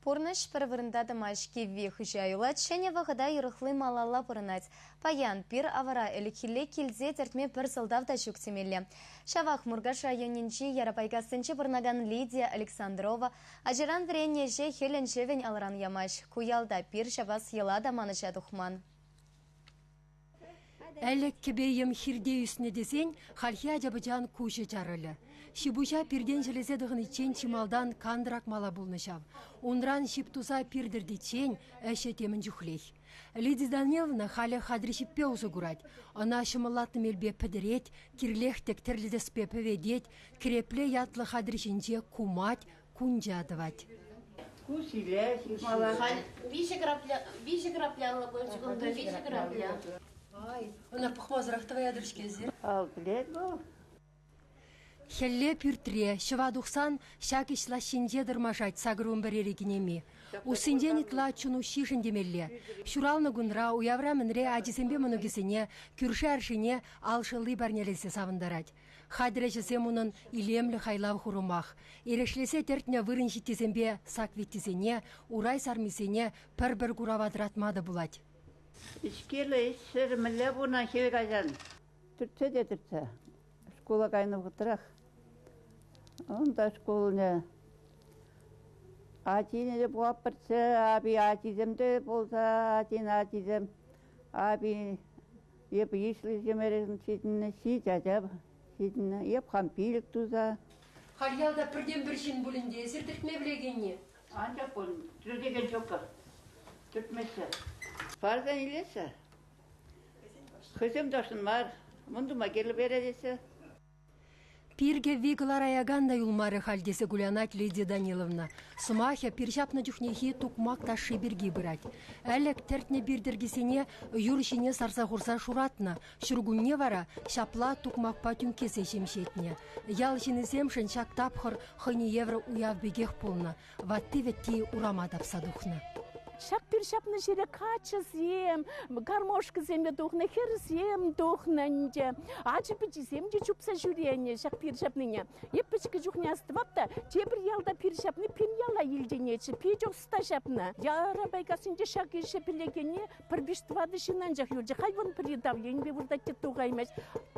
Пурнӑҫ пӗр вырӑнта тӑмасть, кивви хыҫа юлать, ҫӗнӗ вӑхӑта юрӑхли малалла пурӑнать. Паян пир-авӑра ӗлӗкхилле килсе тӗртме пӗр сӑлтав та ҫук темелле. Ҫавах Муркаш районӗнчи Ярапайкассинче пурӑнакан Лидия Александрова ачаран вӗреннӗ ӗҫе хӗлӗн-ҫӑвӗн алран ямасть. Ку ялта пир ҫапас йӑла та манӑҫа тухман. Ӗлӗк кӗпе-йӗм хирте ӳснӗ тесен хальхи ача-пӑчан куҫӗ чарӑлӗ. Ҫи-пуҫа пиртен ҫӗлесе тӑхӑниччен чи малтан кантӑр акмалла пулнӑ ҫав. Унран ҫип туса пир тӗртиччен ӗҫӗ темӗн чухлех. Лидия Даниловна халӗ хатӗр ҫиппе усӑ курать. Ӑна ҫӑмӑллатнӑ мелпе пӗтӗрет, кирлех тӗк тӗрлӗ тӗспе пӗветет, кӗрепле ятлӑ хатӗр ҫинче кумать, кунча тӑвать. Ку ҫиле ҫыхмалла. Халь виҫӗ крапляллӑ пулчӗ кунта, виҫӗ крапля. Ай, ӑна пӑхмасӑрах тӑваятӑр-ҫке эсир. Ал пӗлет вӑл. Хӗлле пӳртре, ҫӑва тухсан ҫак ӗҫ лаҫҫинче тӑрмашать сакӑр пӗрери кинеми. Уссинчен ытла чун уҫҫишӗн темелле. Ҫуралнӑ кунра, уявра-мӗнре ачисемпе мӑнукӗсене, кӳршӗ-аршине ал шӑлли парнелесе савӑнтарать. Хатӗр ӗҫӗсем унӑн илемлӗ хайлав хурӑмах. Эрешлесе тӗртнӗ вырӑн ҫиттисемпе сак виттисене, урай сармисене пӗр-пӗр курава тӑратма та пулать. Ӗҫкеллӗ ӗҫсӗр мӗнле пурӑнан хӗл каҫан? Тӗртсе те тӗртсе. Шкула кайнӑ вӑхӑтрах унта шкулне ачине те пулатпӑрччӗ, апи ачисем те пулса, ачин ачисем, апи Эп йышлӑ ҫемьерен ҫитӗннӗ, ҫич ача ҫитӗннӗ. Эп хам пилӗк туса. Халь ялта пӗртен-пӗр ҫын пулин те эсир тӗртме пӗлекенни. Анчах пуль, тӗртекен ҫуккӑ. Тӗртмеҫҫӗ. Парсан илеҫҫӗ. Хӑйсем тӑршшӗн мар, мӑн тума кирлӗ перетеҫҫӗ. Пир кӗвви кӑлараякан та юлмарӗ халь тесе кулянать Лидия Даниловна. Сӑмахӗ пир ҫапнӑ чухнехи тукмак ташши пирки пырать. Ӗлӗк тӗртнӗ пир тӗркисене юр ҫине сарса хурса шуратнӑ, ҫуркунне вара ҫапла тукмакпа тӳнккесе ҫемҫетнӗ. Ял ҫыннисемшӗн ҫак тапхӑр хӑйне евӗр уяв пекех пулнӑ. Ватти-вӗтти урама тапса тухнӑ. Ҫак пир ҫапнӑ ҫӗре каччӑсем, гармошкӑсемпе тухнӑ, хӗрсем тухнӑ ӗнтӗ. Ачи-пӑчисем те чупса ҫӳренӗ ҫак пир ҫапнине. Эп пӗчӗккӗ чухне астӑвап та, тепӗр ялта пир ҫапни пин яла илтӗнетчӗ, питӗ ӑста ҫапнӑ. Ярапайкассинче ҫак ӗҫе пӗлекенни пӗр виҫ-тӑватӑ ҫын анчах юлчӗ. Халь вӑл пӗри давленипе выртать те тухаймасть.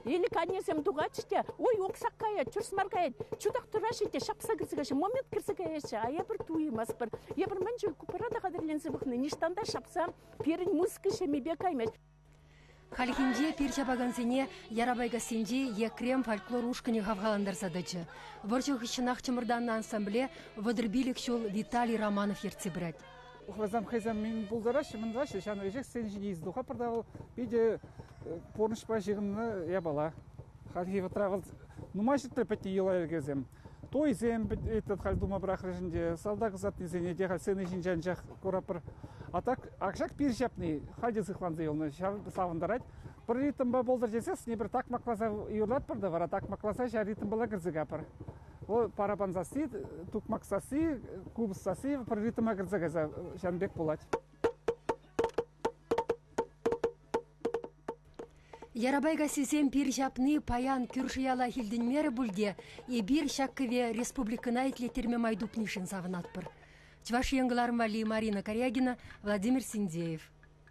Элӗк аннесем тухатчӗ те, ой, уксак каять, чӗрс мар каять. Чутах тӑраҫҫӗ те ҫапса кӗрсе каяҫҫӗ, момент кӗрсе каяҫҫӗ, а эпир туймастпӑр. Эпир мӗн чуль купӑра та хатӗрленсе пӑхнӑ, ниҫтан та ҫапса пирӗн музыка ҫеммипе каймасть. Хальхинче пир ҫапакансене Ярапайкассинчи Екрем фольклор ушкӑнӗ хавхалантарса тӑчӗ. Вӑрҫӑ хыҫҫӑнах чӑмӑртаннӑ ансамбле 35 ҫул Виталий Романов ертсе пырать. Вӗсем хӑйсем мӗн пултараҫҫӗ, мӗн тӑваҫҫӗ, ҫавна веҫех сцена ҫине илсе тухатпӑр та вӑл питӗ пурнӑҫпа ҫыхӑннӑ япала. Хальхи вӑхӑтра вӑл нумай ҫӗртре пӗтнӗ йӑла-йӗркесем. Туйсем этот халь тума пӑрахрӗҫ ӗнтӗ, салтак ӑсатнисене те халь сцена ҫинче анчах куратпӑр. А так ак ҫак пир ҫапни халь те сыхланса юлнӑ, ҫав савӑнтарать. Пӗр ритмпа пултӑр тесессӗн эпир такмакласа юрлатпӑр та вара такмакласа ҫав ритмпала кӗрсе кайпӑр. Вӑл параппан сасси, тукмак сасси, купӑс сасси пӗр ритма кӗрсе кайса ҫавӑн пек пулать. Ярапайкассисем пир ҫапни паян кӳршӗ ялах илтӗнмерӗ пуль те, эпир ҫак кӗве республикӑна итлеттерме май тупнишӗн савӑнатпӑр. Чӑваш Ен кӑларӑм валли Марина Карягина, Владимир Синдеев.